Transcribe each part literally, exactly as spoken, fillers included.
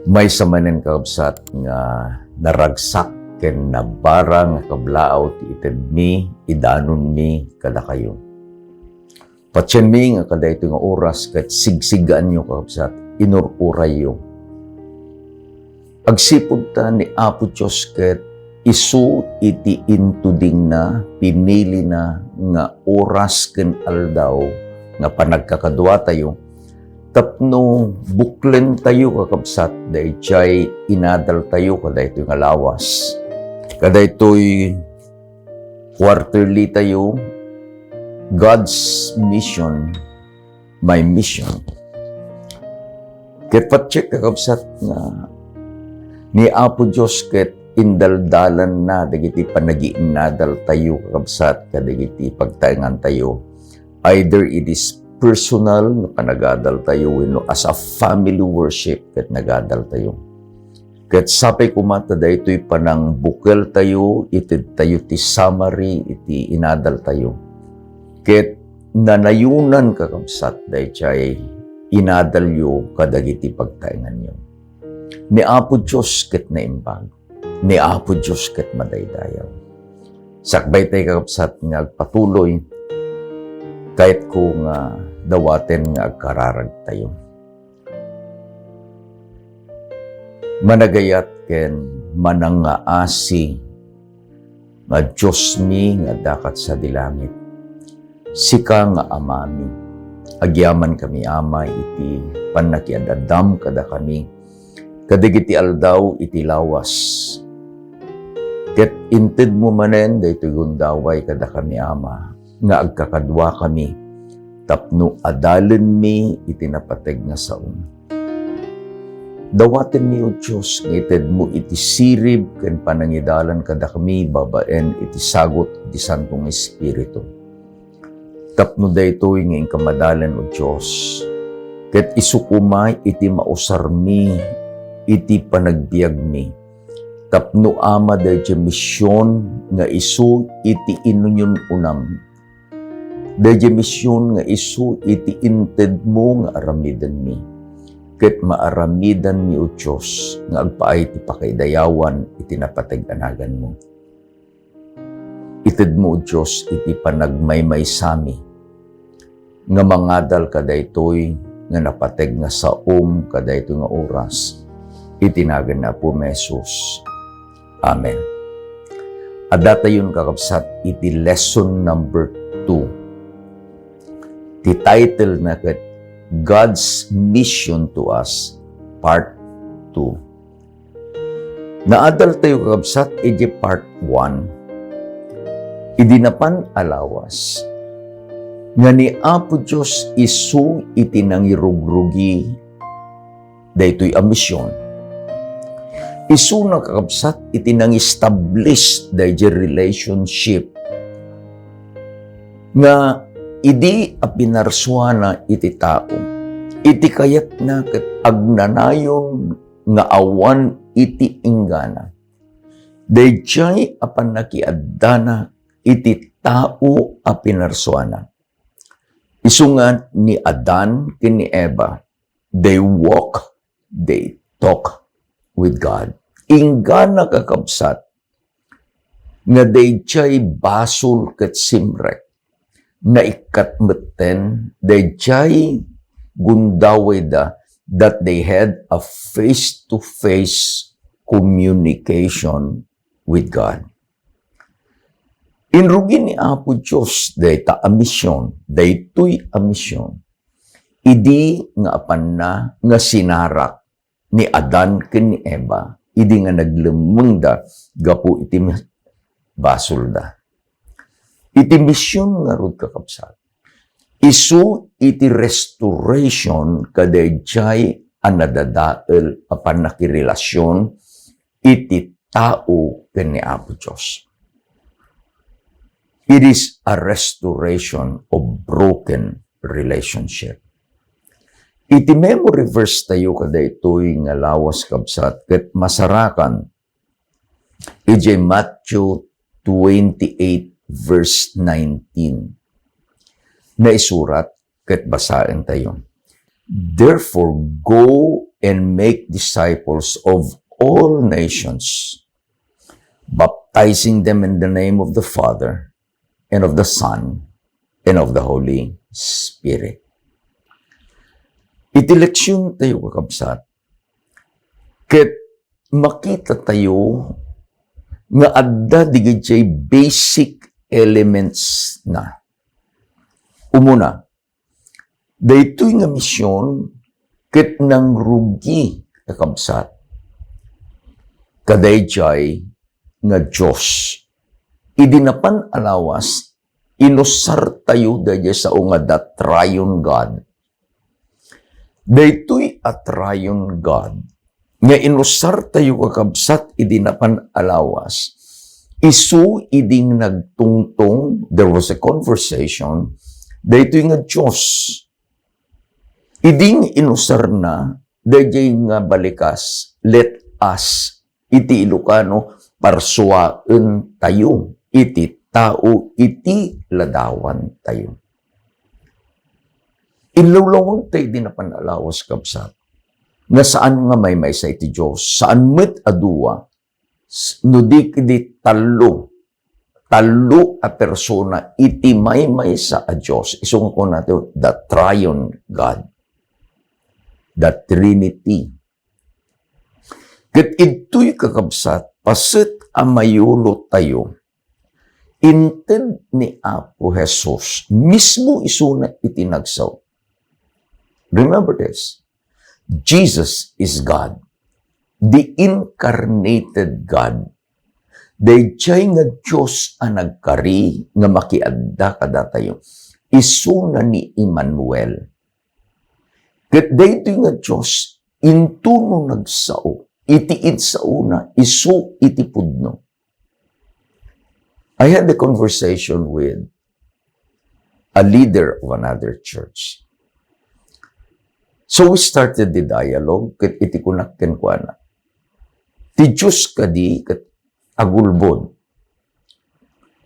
Maysa manen, kakabsat, nga naragsak ken nabarang nga kablaaw ti itedmi, idanonmi kadakayo. Patienmi nga kadaytoy nga oras ket sigsig-anyo, kakabsat, inur-urayyo. Agsipud ta ni Apo Dios ket isu iti intudingna, pinilina nga oras ken aldaw nga panagkakaduatayo, tapno buklentayo, kakabsat, daydiay inadaltayo kadaytoy nga lawas. Kadaytoy quarterly tayo, God's Mission, My Mission. Ket patiek, kakabsat, nga ni Apo Dios ket indaldalanna dagiti panagiinnadaltayo, kakabsat, kadagiti pagtaengantayo. Either it is personal nga panagadaltayo wenno as a family worship ket nagadaltayo. Ket sapay koma ta daytoy panangbukeltayo, itedtayo ti summary iti inadaltayo. Ket nanayonan, kakabsat, daydiay inadalyo kadagiti pagtaenganyo. Ni Apo Dios ket naimbag. Ni Apo Dios ket madaydayaw. Sakbay tay, kakabsat, nga agpatuloy, kayatko nga dawaten nga agkararagtayo. Managayat ken manangngaasi nga Diosmi nga adda kad sadi langit, sika nga Amami, agyamankami, Ama, iti pannakiad-addam kadakami kadagiti aldaw iti lawas. Ket intedmo manen daytoy gundaway kadakami, Ama, nga agkakaduakami tapno adalenmi iti napateg nga saom. Dawatenmi, O Dios, nga itedmo iti sirib ken panangidalan kadakami babaen iti sagut ti Santo nga Espiritu. Tapno daytoy nga inka madalen, O Dios, ket isu koma iti mausarmi iti panagbiagmi. Tapno, Ama, daydiay mision nga isu iti inunyon-unam, daydiay mision nga isu iti intedmo nga aramidenmi, ket maaramidanmi, O Dios, nga agpaay ti pakaidayawan iti napateg a naganmo. Itedmo, O Dios, iti panagmaymaysami nga mangadal kadaytoy nga napateg nga saom kadaytoy nga oras, iti nagan ni Apo Jesus. Amen. Addatayon, kakabsat, iti lesson number two. Ti title na ket God's Mission to Us, Part two. Naadaltayo, kakabsat, iti part one, idi napan a lawas, nga ni Apo Dios isu iti nangirugrugi daytoy a mision. Isuna, kakabsat, iti nang-establish daydiay relationship nga idi a pinarsuana iti tao, iti kayatna ket agnanayon nga awan iti inggana. Daydiay a pannakiaddana iti tao a pinarsuana. Isu nga ni Adan ken ni Eva, they walk, they talk with God. Inggana, kakabsat, nga daydiay basol ket simrek. Naikkat metten daydiay gundawayda that they had a face-to-face communication with God. Inrugi ni Apo Dios dayta a mision, daytoy a mision, idi nga apanna nga sinarak ni Adan ken ni Eva, idi nga naglemmengda gapu iti basolda. Iti mision ngarud, kakabsat, isu iti restoration kadaydiay a nadadael a pannakirelasion iti tao ken ni Apo Dios. It is a restoration of broken relationship. Iti memory verse tayo kadaytoy nga lawas, kabsat, ket masarakan idiay Matthew twenty-eight verse nineteen. Naisurat ket basaen tayo. Therefore, go and make disciples of all nations, baptizing them in the name of the Father, and of the Son, and of the Holy Spirit. Iti leksyon tayo, kakabsat, ket makita tayo nga adda digiti basic elements na. Umuna, daytoy nga mision ket nangrugi, kakabsat, kadaydiay nga Dios. Idi napan a lawas, inusartayo daydiay sao nga the triune God. Daytoy a triune God nga inusartayo, kakabsat, idi napan a lawas, isu idi nagtungtong, there was a conversation, daytoy nga Dios. Idi inusarna daydiay nga balikas, let us, iti Ilocano, parsuaentayo iti tao iti ladawantayo. Inlawlawag tayo idi napan a lawas, kabsat, nga saan nga maymaysa iti Dios, saan met a dua, s-, no di idi tallo, tallo a persona iti maymaysa a Dios. Isu nga kunatayo, the triune God, the Trinity. Ket idtoy, kakabsat, paset a mayulotayo, inted ni Apo Jesus, mismo isuna iti nagsao. Remember this, Jesus is God, the incarnated God. Daydiay nga Dios a nagkari nga makiadda kadatayo, isuna ni Emmanuel. Ket daytoy nga Dios, intono nagsao, iti insaona, isu iti pudno. I had a conversation with a leader of another church. So we started the dialogue, ket iti kunak kenkuana, ti Dios kadi ket agulbod?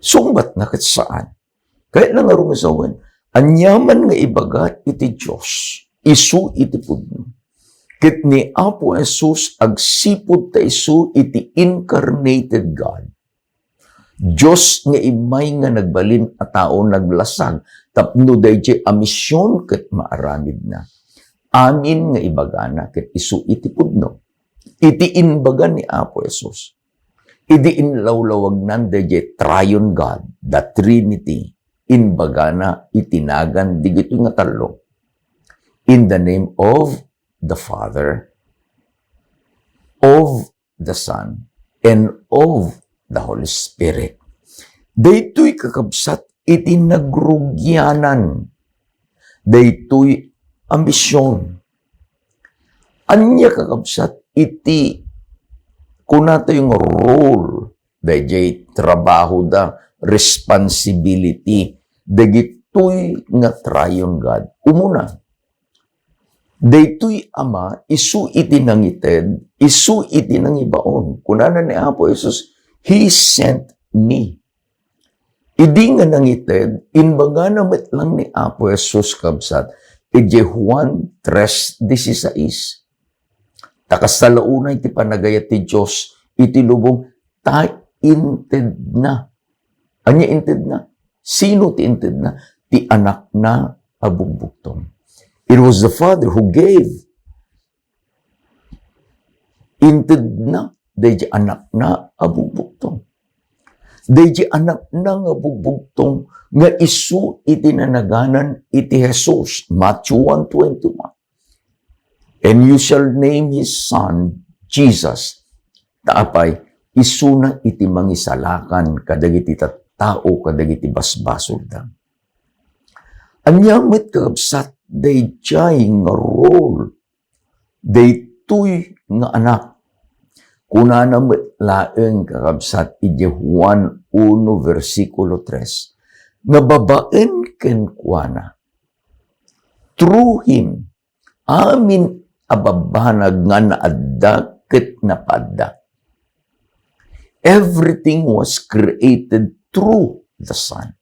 Sungbatna ket saan. Kayatna ngarud nga sawen, aniaman nga ibaga iti Dios, isu iti pudno. Ket ni Apo Jesus agsipud ta isu iti incarnated God. Dios nga immay nga nagbalin a tao, naglasag tapno daydiay a mision ket maaramidna. Amin nga ibagana ket isu iti pudno. Iti imbaga ni Apo Jesus, idi inlawlawagnan daydiay triune God, the Trinity, imbagana iti nagan digitoy nga tallo, "In the name of the Father, of the Son, and of the Holy Spirit." Daytoy, kakabsat, iti nagrugianan daytoy a mision. Ania, kakabsat, iti kunatayo nga role, daydiay trabahoda, responsibility, dagitoy nga triune God? Umuna, daytoy Ama, isu iti nangited, isu iti nangibaon. Kunana ni Apo Jesus, "He sent me." Idi nga nangited, imbagana met lang ni Apo Jesus, kabsat, idiay Juan tres dieciséis. Ta kasta la unay ti panagayat ti Dios iti lubong, ta intedna. Ania intedna? Sino ti intedna? Ti Anakna a bugbugtong. It was the Father who gave. Intedna daydi Anakna a bugbugtong. Daydi Anakna nga bugbugtong nga isu iti nanaganan iti Jesus, Matthew one twenty-one. "And you shall name his son Jesus." Ta apay, isuna iti mangisalakan kadagiti tattao kadagiti basbasolda. Ania met, kakabsat, daydiay nga role daytoy nga anak? Kunana met laeng, kakabsat, iti Juan uno, bersikulo tres, nga babaen kenkuana, through him, amin a babbanag nga naadda ket napaadda. Everything was created through the Son.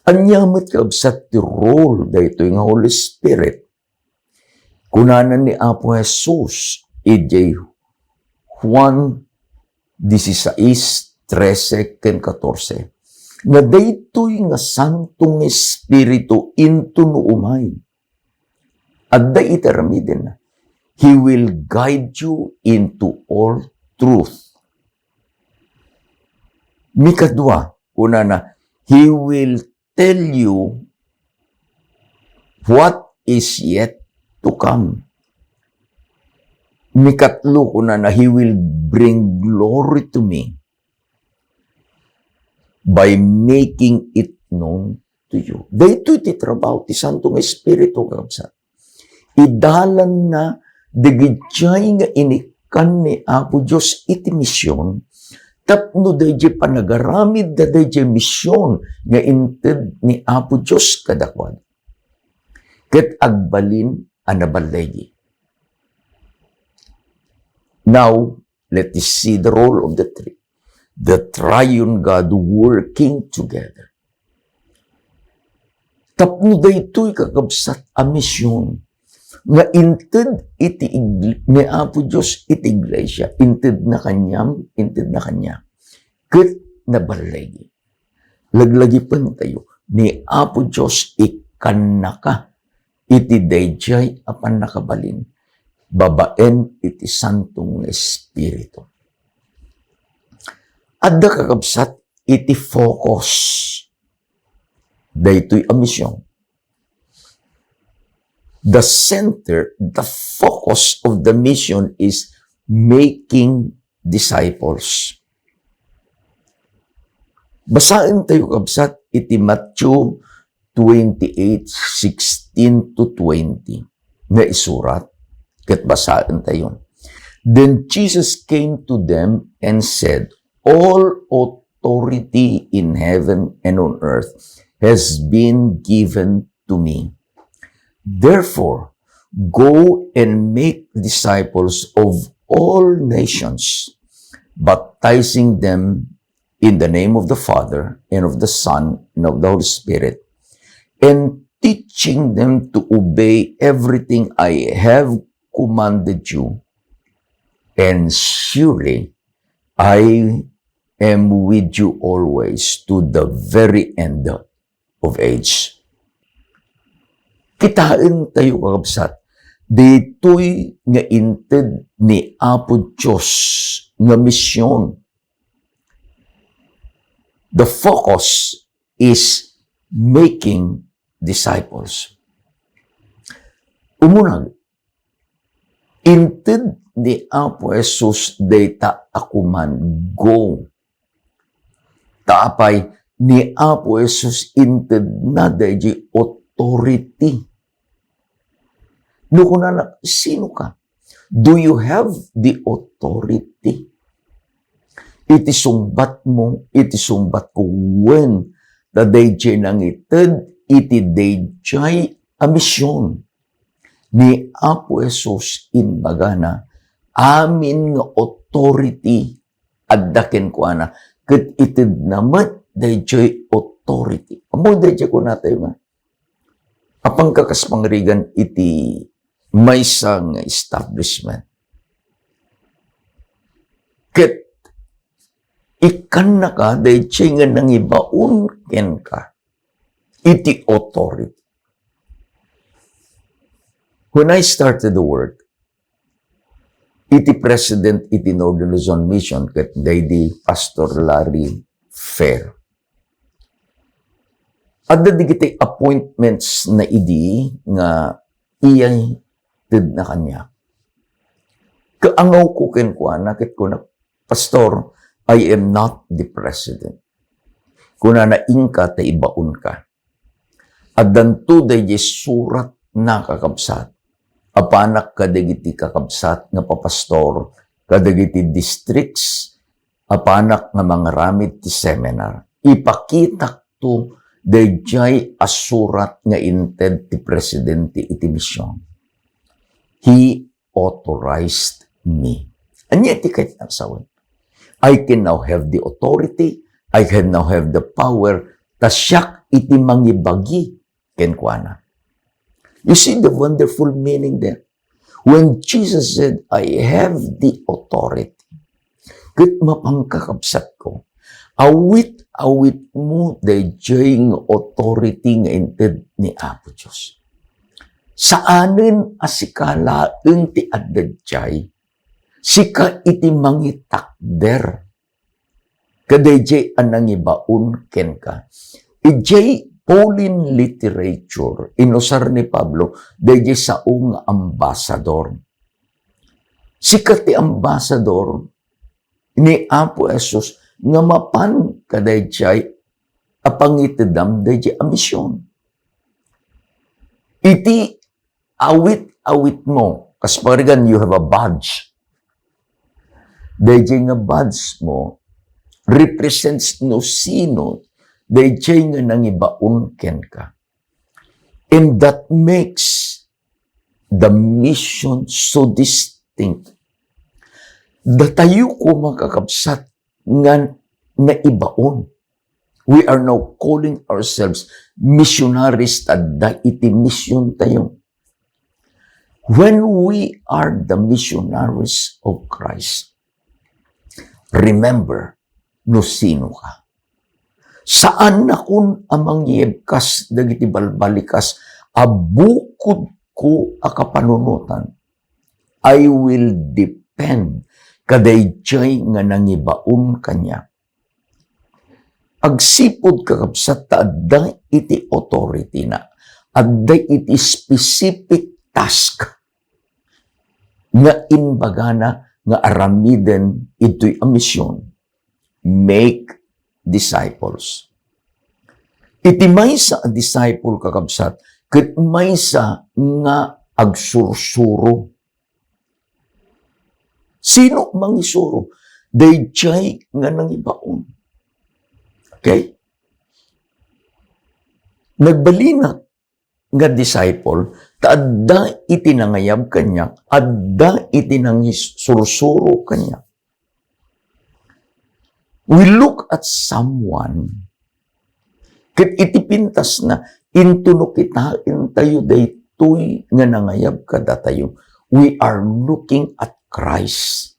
Ania met, kabsat, ti role daytoy nga Holy Spirit? Kunana ni Apo Jesus idiay Juan dieciséis, trece ken catorce, nga daytoy nga Santo nga Espiritu intono umay, adda iti aramiden. He will guide you into all truth. Mikadua, kunana, He will tell you what is yet to come. Mikatlo, kunana, He will bring glory to me by making it known to you. Daytoy ti trabaho ti Santo nga Espiritu, kakabsat. Idalanna dagiti nga inikkan ni Apo Dios iti mision, tapno daydiay panagaramidda daydiay mision nga inted ni Apo Dios kadakuada. Ket agbalin a naballigi. Now, let us see the role of the three. The triune God working together. Tapno daytoy, kakabsat, a mision nga inted iti ig-, ni Apo Dios iti iglesia, intedna kaniam, intedna kaniak. Ket naballigi. Laglagipentayo, ni Apo Dios ikkannaka iti daydiay a pannakabalin babaen iti Santo nga Espiritu. Adda, kakabsat, iti focus daytoy a mision. The center, the focus of the mission is making disciples. Basaentayo, kabsat, iti Matthew twenty-eight sixteen to twenty nga isurat, ket basaentayo. Then Jesus came to them and said, "All authority in heaven and on earth has been given to me. Therefore, go and make disciples of all nations, baptizing them in the name of the Father, and of the Son, and of the Holy Spirit, and teaching them to obey everything I have commanded you. And surely I am with you always to the very end of age." Kitaentayo, kakabsat, daytoy nga inted ni Apo Dios nga mision. The focus is making disciples. Umuna, inted ni Apo Jesus dayta a command, "Go." Ta apay, ni Apo Jesus intedna daydiay authority. No kunana, "Sino ka?" Do you have the authority? Iti sungbatmo, iti sungbatko, wen ta daydiay nangited iti daydiay a mision. Ni Apo Jesus imbagana, amin nga authority adda kenkuana, ket itedna met daydiay authority. Ammo daydiay kunatayo nga, apanka kas pangrigan iti maysa nga establishment. Ket ikkannaka daydiay nga nangibaon kenka iti authority. When I started the work, iti president iti Northern Luzon Mission ket daydi Pastor Larry Fair. Adda dagiti appointments na idi nga iyay tedna kaniak. Kaangawko kenkuana ket kuna, "Pastor, I am not the president." Kunana, "Inka ta ibaonka." Addanto daydiay suratna, kakabsat. Apanak kadagiti kakabsat nga papastor kadagiti districts, apanak nga mangaramid ti seminar. Ipakitakto daydiay a surat nga inted ti presidente iti mision. He authorized me. Ania ti kayatna a sawen? I can now have the authority, I can now have the power, ta siak iti mangibagi kenkuana. You see the wonderful meaning there? When Jesus said, "I have the authority," ket mapan, kakabsatko, awit-awitmo daydiay nga authority nga inted ni Apo Dios. Saanen a sika laeng ti adda idiay, sika iti mangitakder kadaydiay a nangibaon kenka. Idiay Pauline literature, inusar ni Pablo daydiay sao nga ambasador. Sika ti ambasador ni Apo Jesus nga mapan kadaydiay a pangitedam daydiay a mision. Iti awit-awitmo, kas pagarigan, you have a badge. Daydiay nga badge mo represents no sino daydiay nga nangibaon kenka. And that makes the mission so distinct. Datayo koma, kakabsat, nga naibaon. We are now calling ourselves missionaries ta adda iti mission tayo. When we are the missionaries of Christ, remember no sino ka. Saannakon a mangyebkas dagiti balbalikas a bukodko a kapanunotan. I will depend kadaydiay nga nangibaon kaniak. Agsipud, kakabsat, ta adda iti authority na, adda iti specific task nga imbagana nga aramiden itoy a mission, make disciples. Iti maysa a disciple, kakabsat, ket maysa nga agsursuro. Sino mangisuro? Daydiay nga nangibaon. Okay? Nagbalinak nga disciple, ta adda iti nangayab kaniak, adda iti nangisursuro kaniak. We look at someone, ket iti pintasna, intono kitaentayo daytoy nga nangayab kadatayo, we are looking at Christ.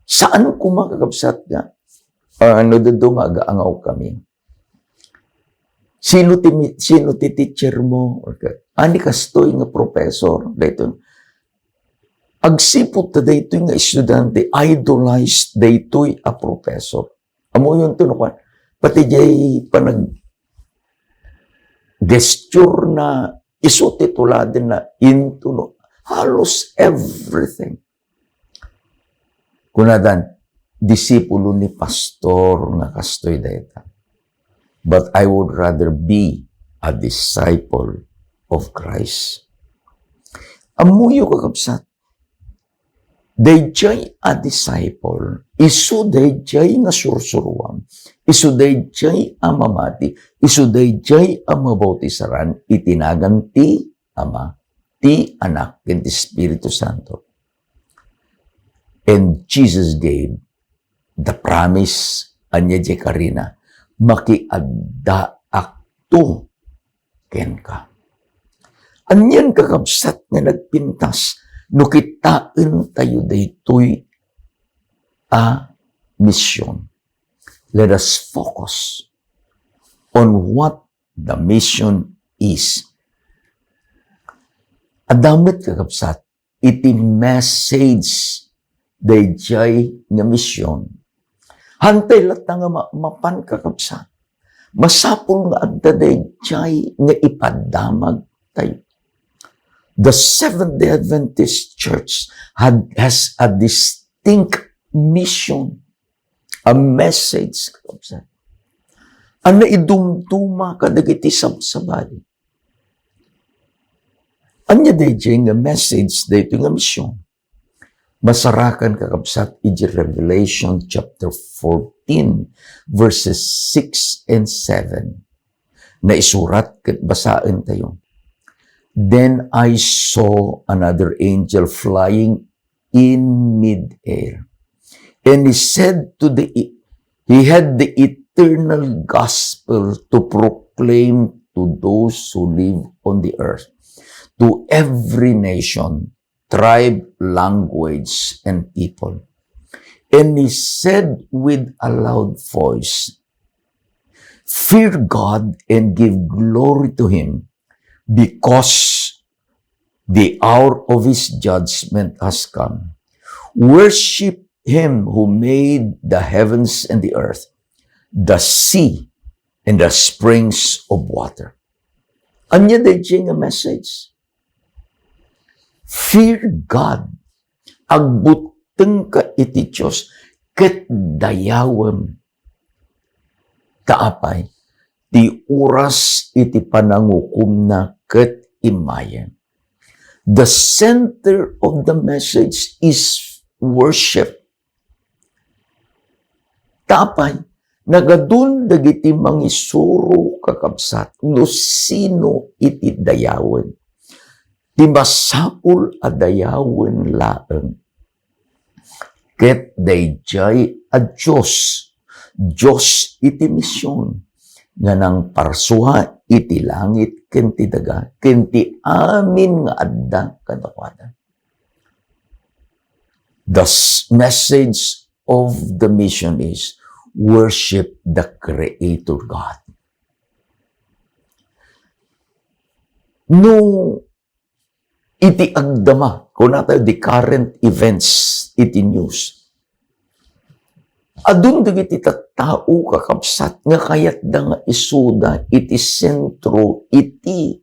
Saan koma, kakabsat, nga, ah, no dadduma nga agaangaw kami, "Sino ti mi-, sino ti teacher mo?" Or ka, "Ani kastoy nga professor?" Daytoy. Agsipud ta daytoy nga estudiante, idolized daytoy a professor. Ammoyonto no kuan, pati diay panag-gesture na, isu ti tuladen na, intono, halos everything. Kunadan, "Disipulo ni pastor nga kastoy dayta. But I would rather be a disciple of Christ." Ammoyo, kakabsat, daydiay a disciple, isu daydiay nga sursuruan, isu daydiay a mamati, isu daydiay a mabautisaran iti nagan ti Ama, ti Anak, ken ti Espiritu Santo. And Jesus gave the promise, ania diay karina, "Makiaddaakto kenka." Anian, kakabsat, nga nagpintas no kitaentayo daytoy a mission? Let us focus on what the mission is. Adda met, kakabsat, iti message daydiay nga mission. Hantay latta nga ma-, mapan, kakabsat. Masapul nga adda daydiay nga ipadamag tayo. The Seventh-day Adventist Church had, has a distinct mission, a message, kakabsat, a naidumduma kadagiti sabsabali. Ania daydiay nga message daytoy nga mission? Masarakan, kakabsat, iti Revelation chapter fourteen, verses six and seven. Naisurat ket basaentayo. "Then I saw another angel flying in midair. And he said to the e-, he had the eternal gospel to proclaim to those who live on the earth, to every nation, tribe, language, and people. And he said with a loud voice, "Fear God and give glory to him, because the hour of his judgment has come. Worship him who made the heavens and the earth, the sea, and the springs of water." Ania daydiay nga message? Fear God. Agbuttengka iti Dios ket dayawem. Ta apay, ti oras iti panangukomna ket immayen. The center of the message is worship. Ta apay, nagadun dagiti mangisuro, kakabsat, no sino iti dayawen. Ti masapul a dayawen laeng ket daydiay a Dios, Dios iti mision, nga nangparsua iti langit ken ti daga, ken ti amin nga adda kadakuada. The s-, message of the mission is worship the Creator God. No iti agdama, kunatayo, the current events iti news, adun dagiti tattao, kakabsat, nga kayatda nga isuda iti sentro iti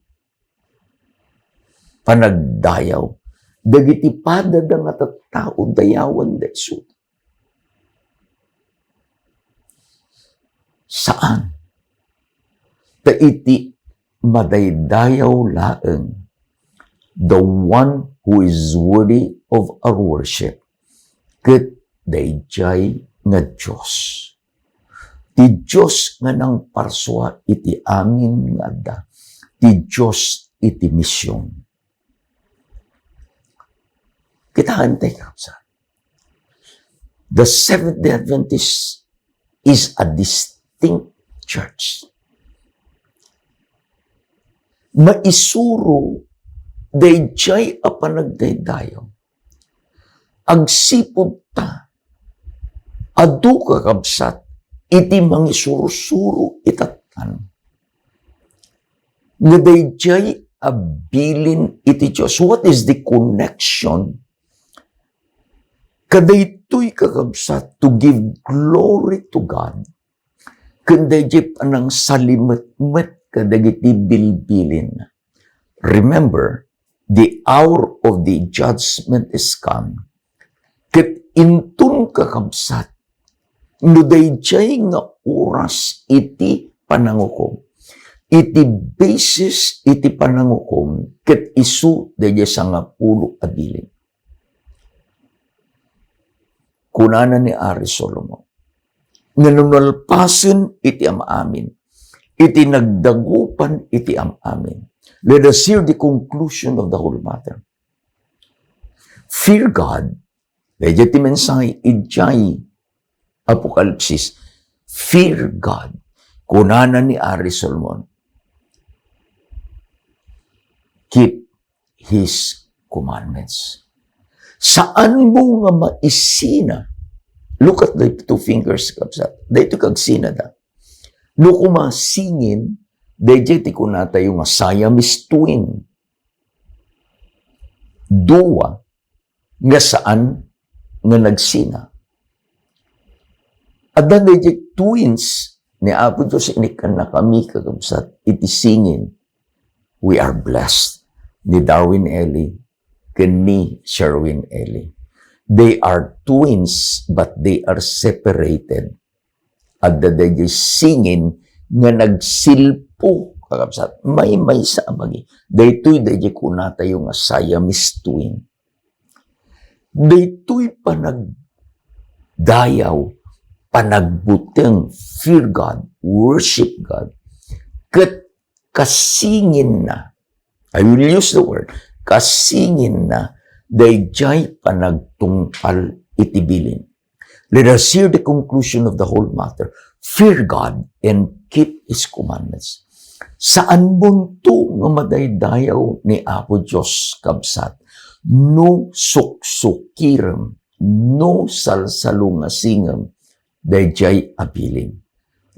panagdayaw. Dagiti padada nga tattao, dayawenda isuda. Saan. Ta iti madaydayaw laeng, the one who is worthy of our worship, ket daydiay nga Dios. Ti Dios nga nangparsua iti amin nga adda. Ti Dios iti mision. Kitaen tayo, kakabsat. The Seventh-day Adventist is a distinct church. Maisuro daydiay a panagdaydayaw. Agsipud ta, adu, kakabsat, iti mangisursuro itatta nga daydiay a bilin iti Dios. What is the connection kadaytoy, kakabsat, to give glory to God ken daydiay panangsalimetmet kadagiti bilbilin? Remember, the hour of the judgment is come. Ket inton, kakabsat, no daydiay nga oras iti panangukom, iti basis iti panangukom ket isu daydiay sangapulo a bilin. Kunana ni Ari Solomon, nga no nalpasen iti am-amin, iti nagdagupan iti am-amin. Let us hear the conclusion of the whole matter. Fear God. Daydiay ti mensahe idiay Apokalipsis. Fear God. Kunana ni Ari Solomon, "Keep His commandments." Saan mo nga maisina. Look at the two fingers, kabsat. Daytoy kagsinada. No kumasingin, daydiay ti kunatayo nga Siamese twin. Dua nga saan nga nagsina. Adda daydiay twins ni Apo Dios, inikkannakami, kakabsat, iti singin, "We are blessed," ni Darwin Ellie ken ni Sherwin Ellie. They are twins, but they are separated. Adda daydiay singin nga nagsilpo, kakabsat, maymaysa a bagi. Daytoy daydiay kunatayo nga Siamese twin. Daytoy panagdayaw, panagbuteng, fear God, worship God, ket kasinginna, I will use the word, kasinginna, daydiay panagtungpal iti bilin. Let us hear the conclusion of the whole matter. Fear God and keep His commandments. Saanmonto nga madaydayaw ni Apo Dios, kabsat, no suksukirem, no salsalungasingem daydiay a bilin.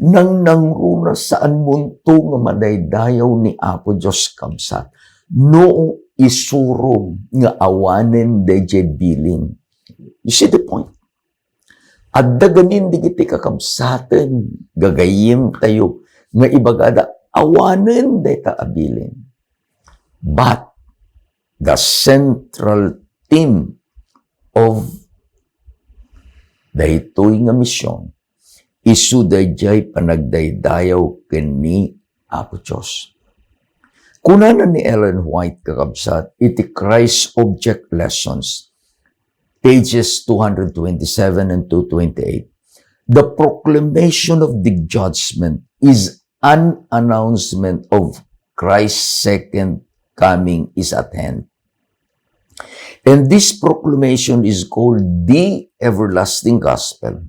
Nangnangruna, saanmonto nga madaydayaw ni Apo Dios, kabsat, no isurom nga awanen daydiay bilin. You see the point? Adda gamin dagiti kakabsaten, gagayyemtayo, nga ibagada, awanen dayta a bilin. But the central theme of daytoy nga mission, isu daydiay panagdaydayaw ken ni Apo Dios. Kunana ni Ellen White, kakabsat, iti Christ Object Lessons, pages two hundred twenty-seven and two twenty-eight, "The proclamation of the judgment is an announcement of Christ's second coming is at hand. And this proclamation is called the everlasting gospel.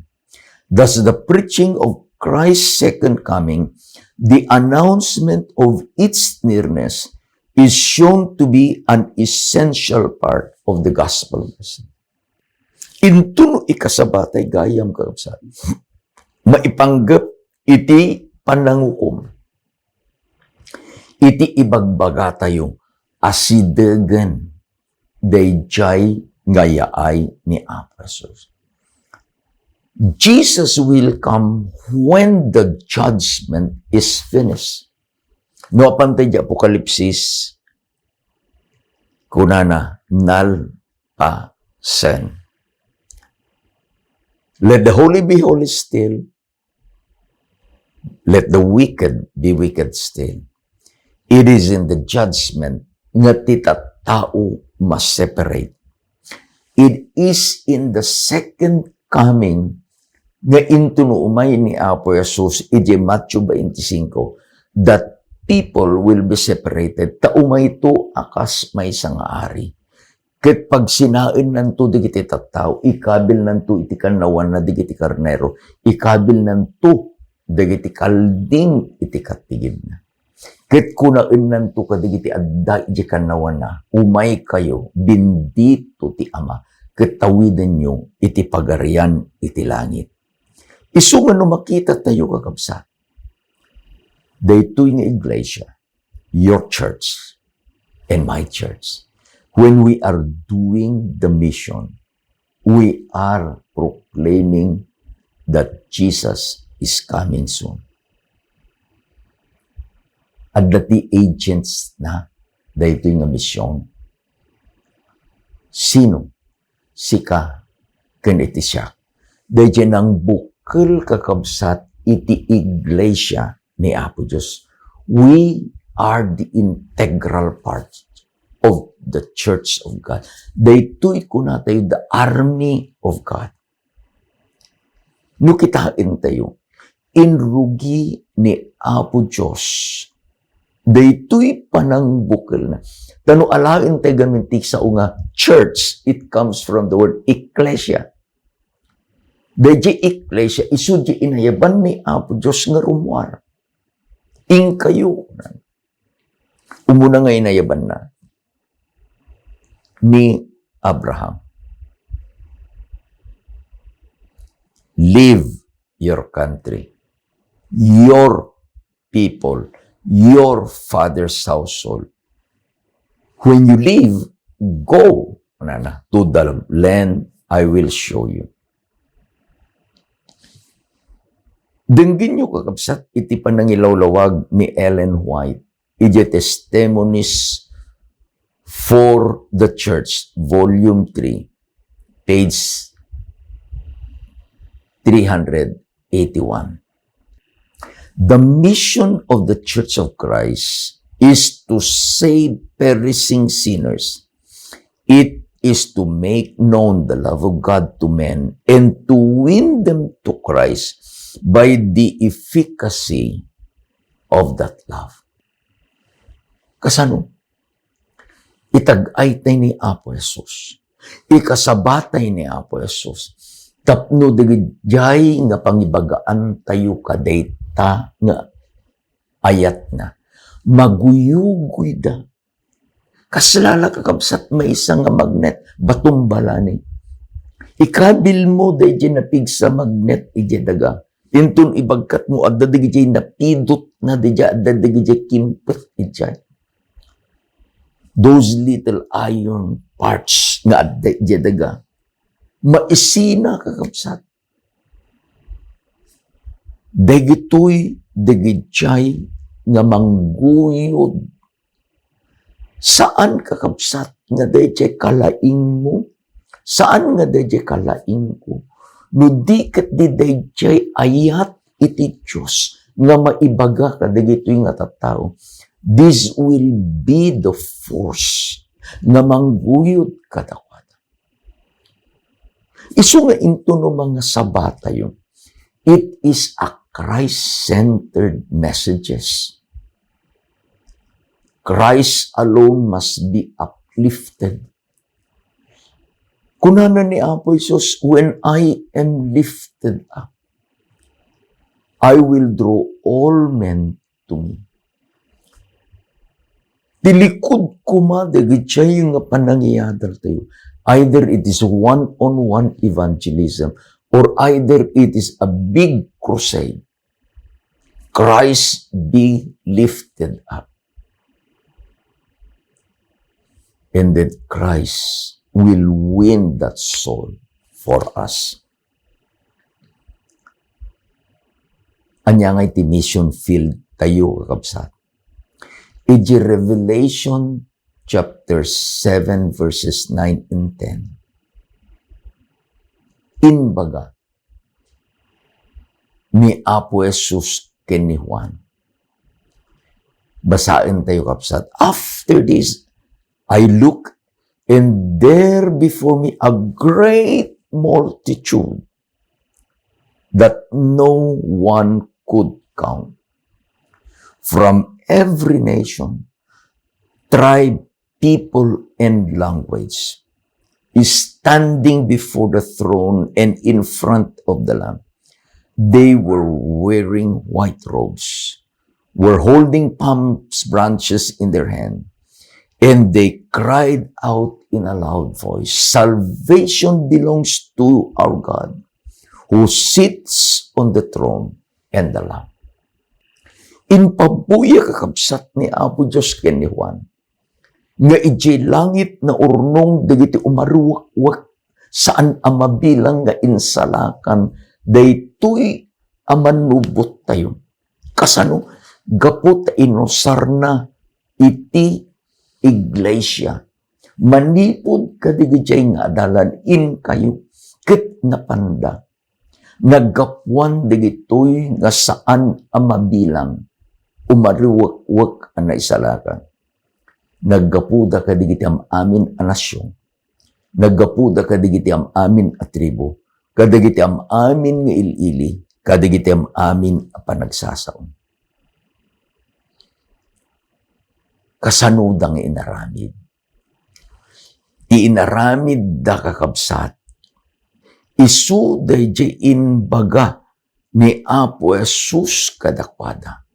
Thus, the preaching of Christ's second coming, the announcement of its nearness, is shown to be an essential part of the gospel message." Intono ikasabatay gayam, kakabsat, maipanggep iti panangukom, iti ibagbagatayo a sidegen daydiay nga yaay ni Apo Jesus. Jesus will come when the judgment is finished. No, apan ti Apokalipsis, kunana, nalpasen. Let the holy be holy still, let the wicked be wicked still. It is in the judgment nga ti tattao ma-separate. It is in the second coming nga intono umay ni Apo Jesus iti Matthew twenty-five, that people will be separated. Ta umayto a kas maysa nga ari. Ket pagsinaennanto dagiti tattao, ikabilnanto iti kannawanna dagiti karnero, ikabilnanto dagiti kalding iti kattigidna. Ket kunaennanto kadagiti adda iti kannawanna, "Umaykayo, bendito ti Ama, ket tawidenyo iti pagarian iti langit." Isu nga no makitatayo, kakabsat, daytoy nga iglesia, your church and my church, when we are doing the mission, we are proclaiming that Jesus is coming soon. Adda ti agents na daytoy nga mission. Sino? Sika ken iti siak. Daydiay nangbukel, kakabsat, iti iglesia ni Apo Dios. We are the integral part of the Church of God. Daytoy kunatayo, the army of God. No kitaentayo, inrugi ni Apo Dios daytoy panangbukelna. Ta no alaentayo gamin ti sao nga church, it comes from the word ecclesia. Daydiay ecclesia, isu diay inayaban ni Apo Dios nga rummuar. Inkayo. Umuna nga inayabanna ni Abraham, "Leave your country, your people, your father's household. When you leave, go," nana, "to the land I will show you." Denggenyo, kakabsat, iti panangilawlawag ni Ellen White idiay Testimonies for the Church, Volume three, page three hundred eighty-one. The mission of the Church of Christ is to save perishing sinners. It is to make known the love of God to men and to win them to Christ by the efficacy of that love. Kasano? Itag-aytay ni Apo Jesus. Ikasabatay ni Apo Jesus. Tapno dagiti nga pangibagaantayo kadayta nga ayatna. Maguyugoyda. Kasla la, kakabsat, maysa nga magnet, batumbalani. Ikabilmo daydiay napigsa magnet idiay daga. Inton ibagkatmo, adda dagiti napidotna daydiay, adda dagiti kimpet idiay. Those little iron parts nga adda idiay daga. Maisina, kakabsat. Dagitoy, dagidiay nga mangguyod. Saan, kakabsat, nga daydiay kalaingmo. Saan nga daydiay kalaingko. No di ket di daydiay ayat iti Dios nga maibaga kadagitoy nga tattao, this will be the force nga mangguyod kadakuada. Isu nga inton no mangasabatayo, it is a Christ-centered messages. Christ alone must be uplifted. Kunana ni Apo Jesus, "When I am lifted up, I will draw all men to me." Ti likud koma dagiti nga panangiyadartayo, either it is one-on-one evangelism or either it is a big crusade, Christ be lifted up. And then Christ will win that soul for us. Ania nga iti mission field tayo, kakabsat? Iti Revelation chapter seven, verses nine and ten, imbaga ni Apo Jesus ken ni Juan. Basaentayo, kabsat. "After this, I look, and there before me a great multitude that no one could count, from every nation, tribe, people, and language, is standing before the throne and in front of the Lamb. They were wearing white robes, were holding palm branches in their hand, and they cried out in a loud voice, 'Salvation belongs to our God, who sits on the throne, and the Lamb.'" Impabuya, kakabsat, ni Apo Dios ken ni Juan nga idiay langit naurnong dagiti umaruwekwek saan a mabilang nga insalakan daytoy a manubottayo. Kasano? Gapu ta inusarna iti iglesia manipud kadagiti nga adalan inkayo ket napanda. Naggapuan dagitoy nga saan a mabilang, umaruwekwek a naisalakan. Naggapuda kadagiti am-amin a nasion. Naggapuda kadagiti am-amin a tribu, kadagiti am-amin nga il-ili, kadagiti am-amin a panagsasao. Kasanoda nga inaramid? Ti inaramidda, kakabsat, isu daydiay imbaga ni Apo Jesus kadakuada,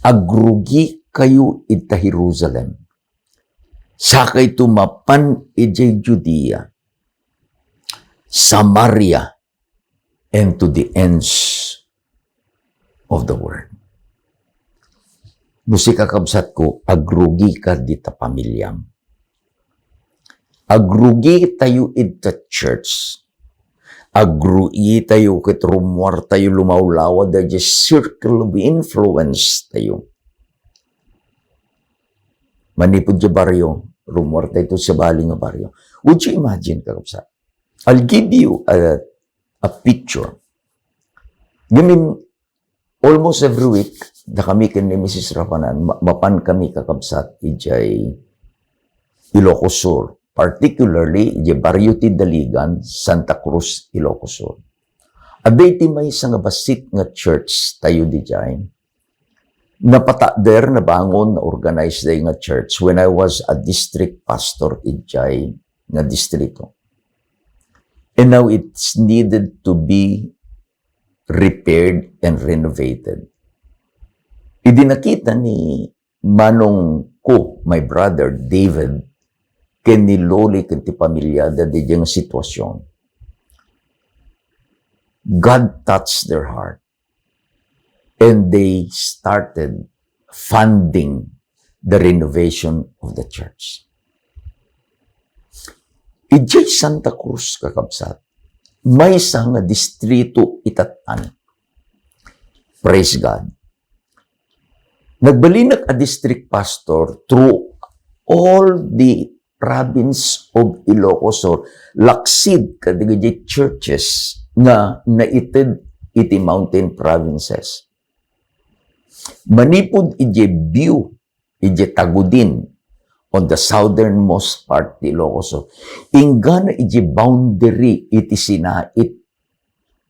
"Agrugikayo ita Jerusalem. Sakayto mapan idiay Judea, Samaria, and to the ends of the world." No sika, kabsatko, agrugika dita pamiliam. Agrugitayo ita church. Agrugitayo ket rummuartayo lumawlawa daydiay circle of influence tayo. Manipud diay barrio, rummuartayo iti sabali nga barrio. Would you imagine, kakabsat? I'll give you a, a picture. Ngamin, almost every week, dakami ken ni Missus Rapanan, ma-, mapan kami, kakabsat, idiay Ilocos Sur, particularly idiay barrio ti Daligan, Santa Cruz, Ilocos Sur. Adda iti maysa nga bassit nga church tayo didiay. Napatakder, nabangon, na-organize day nga church when I was a district pastor idiay nga distrito. And now it's needed to be repaired and renovated. Idi nakita ni manongko, my brother David, ken ni Loli ken ti pamilyada daydiay nga sitwasion, God touched their heart and they started funding the renovation of the church. Idiay Santa Cruz, kakabsat, maysa nga distrito itattan. Praise God. Nagbalinak a district pastor through all the province of Ilocos Sur, laksid kadagiti churches nga naited iti mountain provinces. Manipud idiay Biu, idiay Tagudin, on the southernmost part ti Ilocos Sur, inggana idiay boundary iti Sinait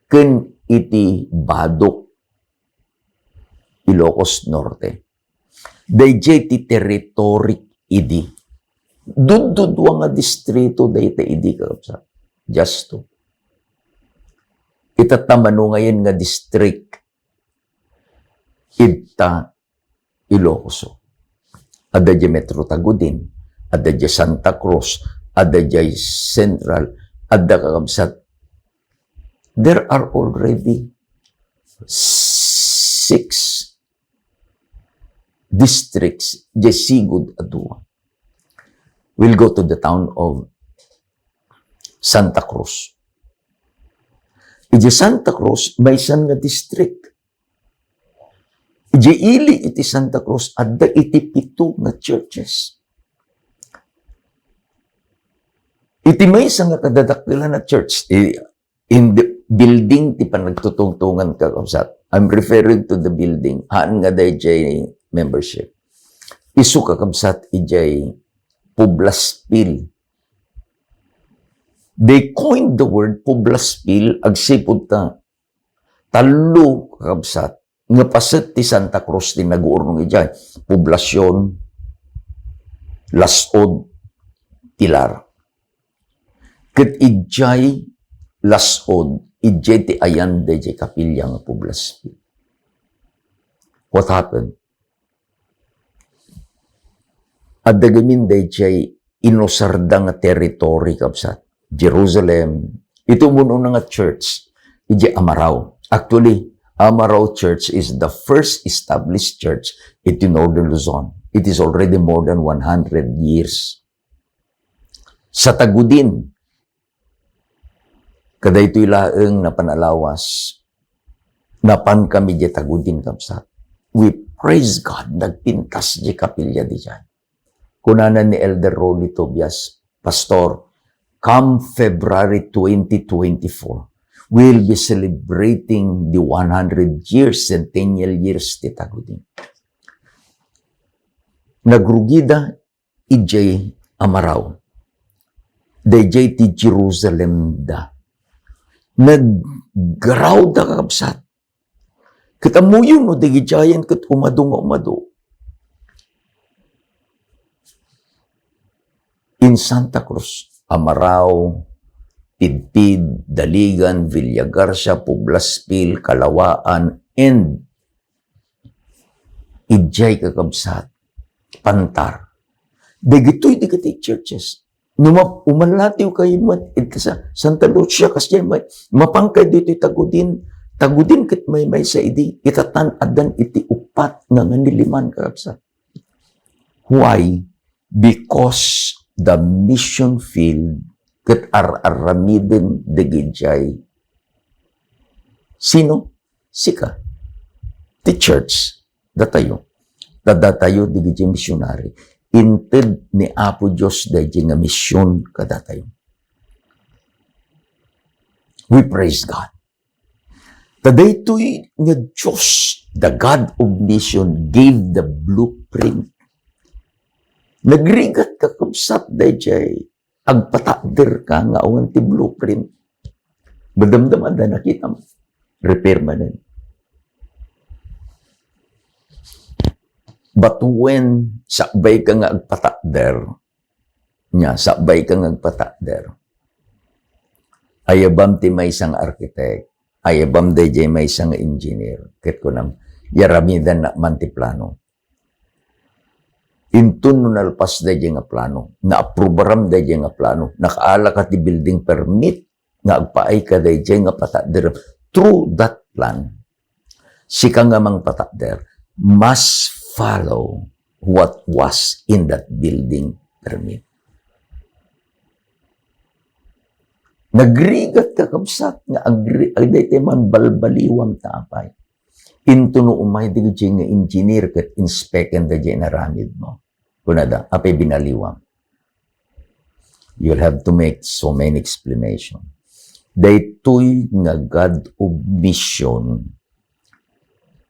ken iti Badoc, Ilocos Norte. Daydiay ti territory idi. Duddudua nga distrito dayta idi, kakabsat. Just two. Itatta mano ngayon nga district, ita Ilocos Sur. Adda diay Metro Tagudin, adda diay Santa Cruz, adda diay Central, adda, kakabsat. There are already six districts, diay sigud a dua. We'll go to the town of Santa Cruz. Idiay Santa Cruz, maysa nga district. Idiay ili iti Santa Cruz, adda iti pito nga churches. Iti maysa nga kadadakkelan a church, i-, in the building ti panagtutungtungan, kakabsat. I'm referring to the building. Haan nga daydiay membership. Isu, kakabsat, idiay Poblaspil. They coined the word Poblaspil agsipud ta tallo, kakabsat, nga paset ti Santa Cruz ti naguurnong idiay. Poblacion, Las-od, Pilar. Ket idiay Las-od, idiay ti ayan daydiay kapilya nga Poblaspil. What happened? Adda gamin daydiay inusarda nga territory, kabsat. Jerusalem, iti umun-una nga church, idiay Amarao. Actually, Amarao Church is the first established church iti Northern Luzon. It is already more than one hundred years. Sa Tagudin, kadaytoy laeng napan a lawas, napan kami diay Tagudin, kabsat. We praise God, nagpintas diay kapilya diay. Kunana ni Elder Rolly Tobias, "Pastor, come February twenty twenty-four, we'll be celebrating the one hundred years, centennial years ti Tagudin." Nagrugida idiay Amarao. Daydiay ti Jerusalem da. Naggarawda, kakabsat. Ket ammoyo no dagidiayen ket umadu nga umadu. In Santa Cruz, Amarao, Pidpid, Daligan, Villagarcia, Poblaspil, Calawaan, and idiay, kakabsat, Pantar. Dagitoy dagiti churches. No ma-, umalatiw kayo met iti sa Santa Lucia, kasdiay met, mapan kayo ditoy Tagudin, Tagudin ket maymaysa idi, itatan addan iti uppat nga nganiliman, kakabsat. Why? Because the mission field ket ar-aramiden dagidiay. Sino? Sika. Ti church. Datayo. Ta datayo dagidiay missionary. Inted ni Apo Dios daydiay nga mission kadatayo. We praise God. Ta daytoy nga Dios, the God of mission, gave the blueprint. Nagrigat, kakabsat, daydiay agpatakder ka nga awan ti blueprint. Madamdama da, nakita mo. Repair manen. But when sakbay ka nga agpatakder, nya, sakbay ka nga agpatakder, ayabam ti maysa nga architect, ayabam daydiay maysa nga engineer, ket kunam, "Yaramidannak man ti plano." Inton no nalpas daydiay nga plano, naaprubaram daydiay nga plano, nakaalaka ti building permit nga agpaayka daydiay nga patakderem through that plan, sika nga mangpatakder, must follow what was in that building permit. Nagrigat, kakabsat, nga agri-, ay, daytoy man balbaliwam ta apay. Inton no umay dagiti nga engineer ket inspeken daydiay inaramid mo. Kunada, apay binaliwam? You'll have to make so many explanation. Daytoy nga God of mission,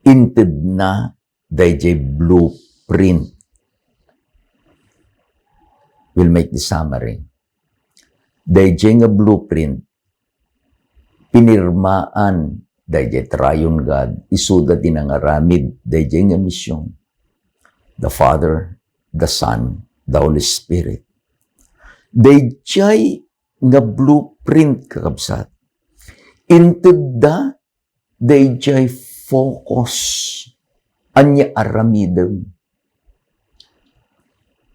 intedna daydiay blueprint. We'll make the summary. Daydiay nga blueprint, pinirmaan daydiay Triune God, isuda ti nangaramid daydiay nga mission. The Father, the Son, the Holy Spirit. Daydiay nga blueprint, kakabsat, intedda daydiay focus. Ania aramidem?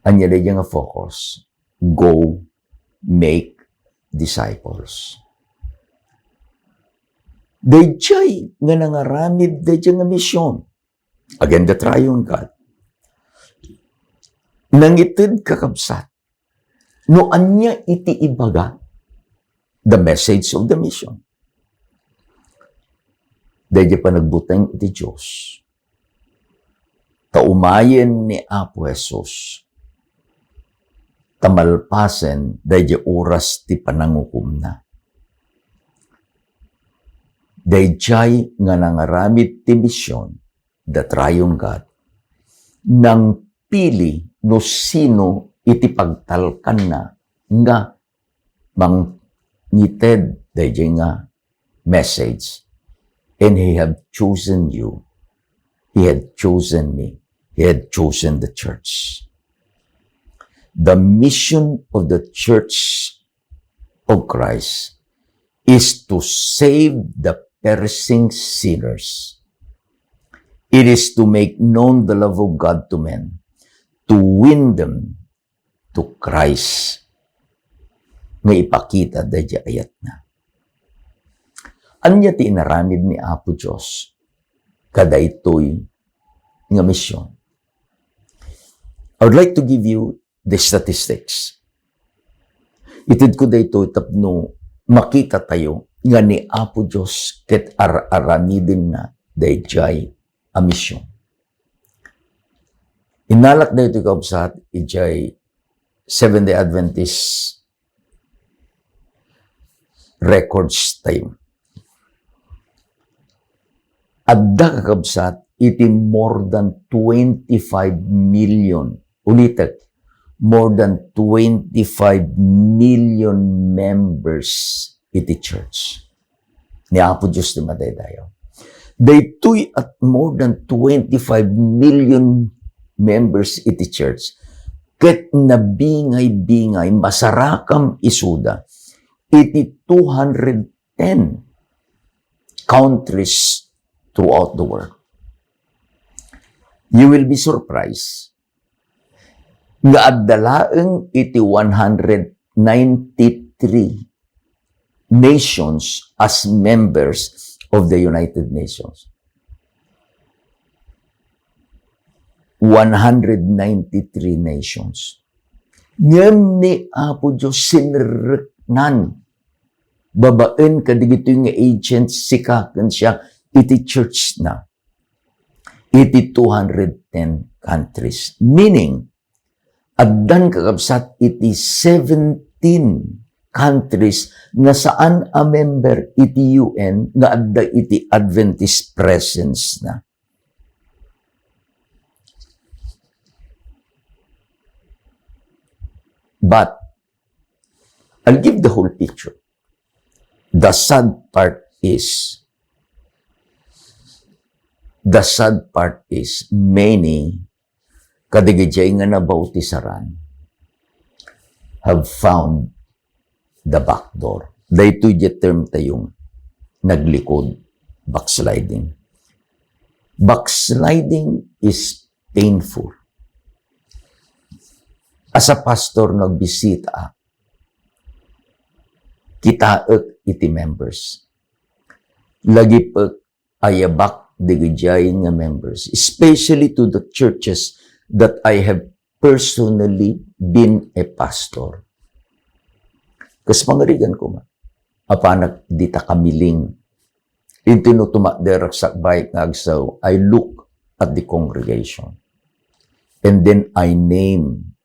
Ania daydiay nga focus? Go make disciples. Daydiay nga nangaramid daydiay nga mission. Again, the Triune God. Nangited, kakabsat, no ania iti ibaga, the message of the mission. Daydiay panagbuteng iti Dios. Ta umayen ni Apo Jesus, ta malpasen daydiay oras ti panangukomna. Daydiay nga nangaramid ti mission, the Triune God, nangpili no sino iti pagtalkanna nga mangited daydiay nga message. And he have chosen you. He had chosen me. He had chosen the church. The mission of the church of Christ is to save the perishing sinners. It is to make known the love of God to men, to win them to Christ, nga ipakita daydiay ayatna. Ania ti inaramid ni Apo Dios kadaytoy nga mission? I would like to give you the statistics. Itedko daytoy tapno makita tayo nga ni Apo Dios ket ar-aramidenna daydiay a mission. Innalak daytoy, kabsat, idiay Seventh-day Adventist records tayo. Adda, kakabsat, iti more than twenty-five million, ulitek, more than twenty-five million members iti church. Ni Apo Dios ti madaydayaw. Daytoy at more than twenty-five million members iti church, ket nabingay-bingay, masarakam isuda iti two hundred ten countries throughout the world. You will be surprised nga adda laeng iti one hundred ninety-three nations as members of the United Nations. One hundred ninety-three nations. Ngem ni Apo Dios sinreknan babaen kadagitoy nga agents, sika ken siak, iti church na iti two hundred ten countries. Meaning, addan, kakabsat, iti seventeen countries nga saan a member iti U N nga adda iti Adventist presence na. But I'll give the whole picture. The sad part is, the sad part is, many kadagiti nga nabautisaran have found the back door. Daytoy di term tayong naglikod, backsliding. Backsliding is painful. As a pastor, nagbisita, kitaek iti members. Lagipek, ayabak dagijay nga members, especially to the churches that I have personally been a pastor. Kas pangarigan ko nga, apanak dita kamiling. Inti no tumakderak sakbay nga agsaw, I look at the congregation. And then I name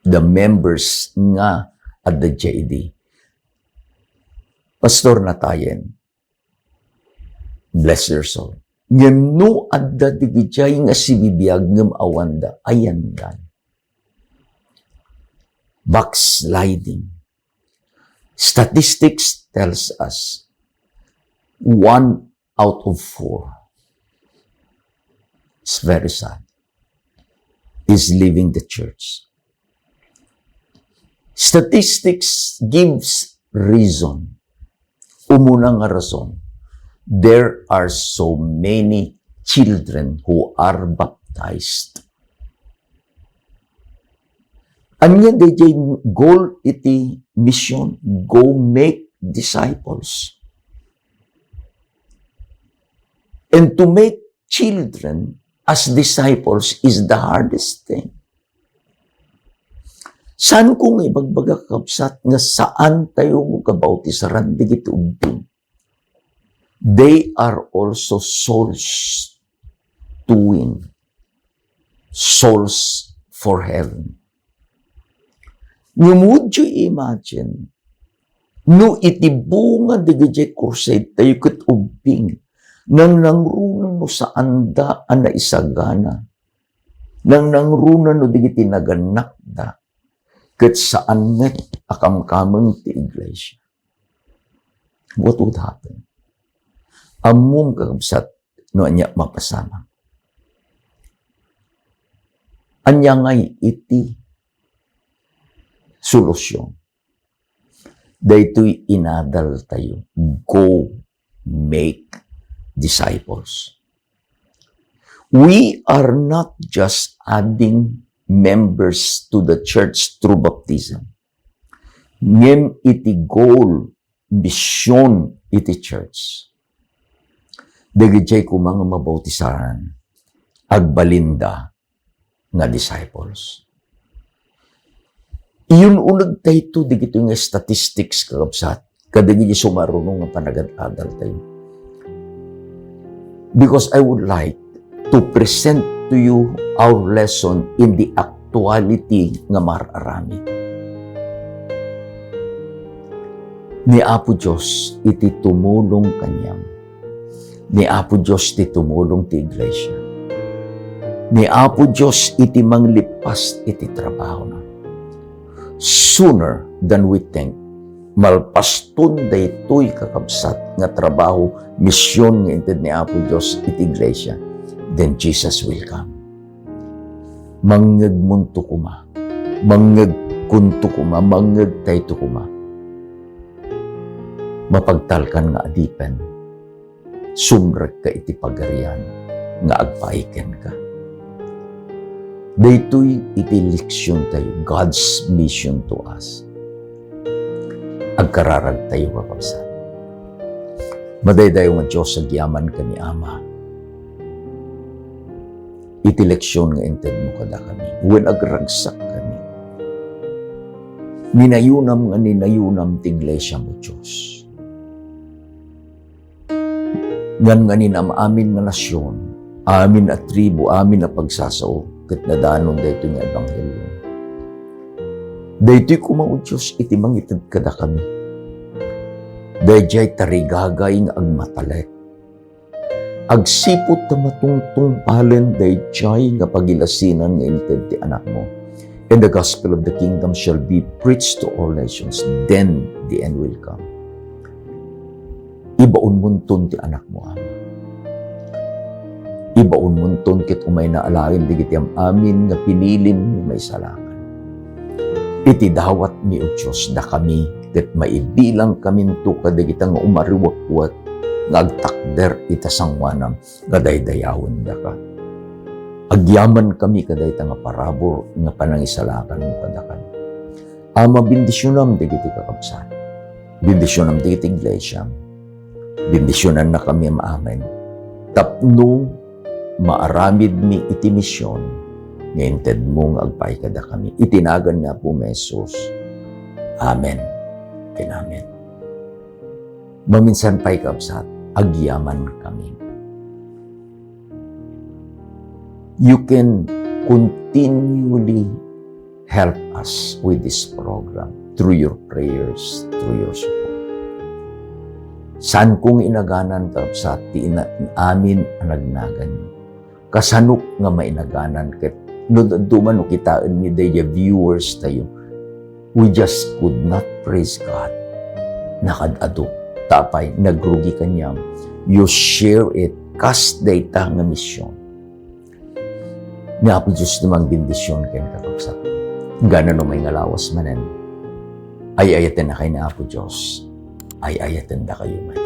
the members nga adda J D. Pastor Natayen, bless their soul. Ngem no adda digijay nga sibibiag ngem awanda, ayandan. Backsliding. Statistics tells us one out of four, it's very sad, is leaving the church. Statistics gives reason. Umuna nga rason, there are so many children who are baptized. Ania dayjay goal iti mission? Go make disciples. And to make children as disciples is the hardest thing. Saan ko nga ibagbaga, kakabsat, nga saan tayo nga kabautisaran dagiti ubbing? They are also souls to win. Souls for heaven. Ngem would you imagine, no iti bunga dagiti crusade tayo ket ubbing, nangnangruna no saanda a naisagana, nangnangruna no dagiti nagannakda, ket saan met a kamkameng ti iglesia. What would happen? Ammom, kakabsat, no ania mapasamak. Ania ngay iti solusyon? Daytoy inadal tayo. Go make disciples. We are not just adding members to the church through baptism. Ngem iti goal, mission iti church, dagijay koma nga mabautisaran, agbalinda nga disciples. Iyun-uneg tayto dagitoy nga statistics, kakabsat, kadagiti sumaruno nga panagad-adal tayo. Because I would like to present to you our lesson in the actuality nga mar-aramid. Ni Apo Dios iti tumulong kaniam. Ni Apo Dios ti tumulong ti iglesia. Ni Apo Dios iti manglipas iti trabahona. Sooner than we think, malpaston daytoy, kakabsat, nga trabaho, mision nga inted ni Apo Dios iti iglesia, then Jesus will come. Mangngegmonto koma. Mangngegkonto koma. Mangngegtayto koma. Mapagtalkan nga adipen. Sumrekka iti Pagarian nga agpaay kenka. Daytoy iti leksion tayo, God's mission to us. Agkararag tayo, kakabsat. Madaydayaw nga Dios, agyamankami, Ama, iti leksion nga intedmo kadakami. Wen, agragsakkami. Ninayonam nga ninayonam ti iglesiam, O Dios. Ngan nganin am-amin nga nasion, amin a tribu, amin a pagsasao, ket nadanon daytoy nga ebanghelio. Daytoy koma, O Dios, iti mangited kadakami. Daydiay tarigagay nga agmatalek. Agsipud ta matungtungpalen daydiay nga pagilasinan nga inted ti Anakmo. And the gospel of the kingdom shall be preached to all nations. Then the end will come. Ibaonmonton ti Anakmo, Ama. Ibaonmonton ket umayna alaen dagiti am-amin nga pinilim nga maisalakan. Iti dawatmi, O Dios, dakami ket maibilangkaminto kadagita nga umariwekwek nga agtakder ita sangoanam nga daydayawendaka. Agyamankami kadayta nga parabur nga panangisalakanmo kadakami. Ama, bendisionam dagiti kakabsat. Bendisionam dagiti iglesiam. Bendisionannakami amin. Tapno maaramidmi iti mision nga intedmo nga agpaay kadakami. Iti nagan ni Apomi Jesus. Amen ken amen. Maminsan pay, kabsat, agyamankami. You can continually help us with this program through your prayers, through your support. Saan kong inaganan, kabsat, ti ina-, amin a nagnaganyo. Kasanok nga mainaganan ket no adu man no kitaenmi daydiay viewers tayo, we just could not praise God. Nakaad-adu. Ta apay, nagrugi kaniam. You share it. Kas dayta nga mision. Ni Apo Dios ti mangbendision ken kakabsat. Gana no may nga lawas manen. Ay-ayaten a kay ni Apo Dios. Ay-ayaten dakayo man.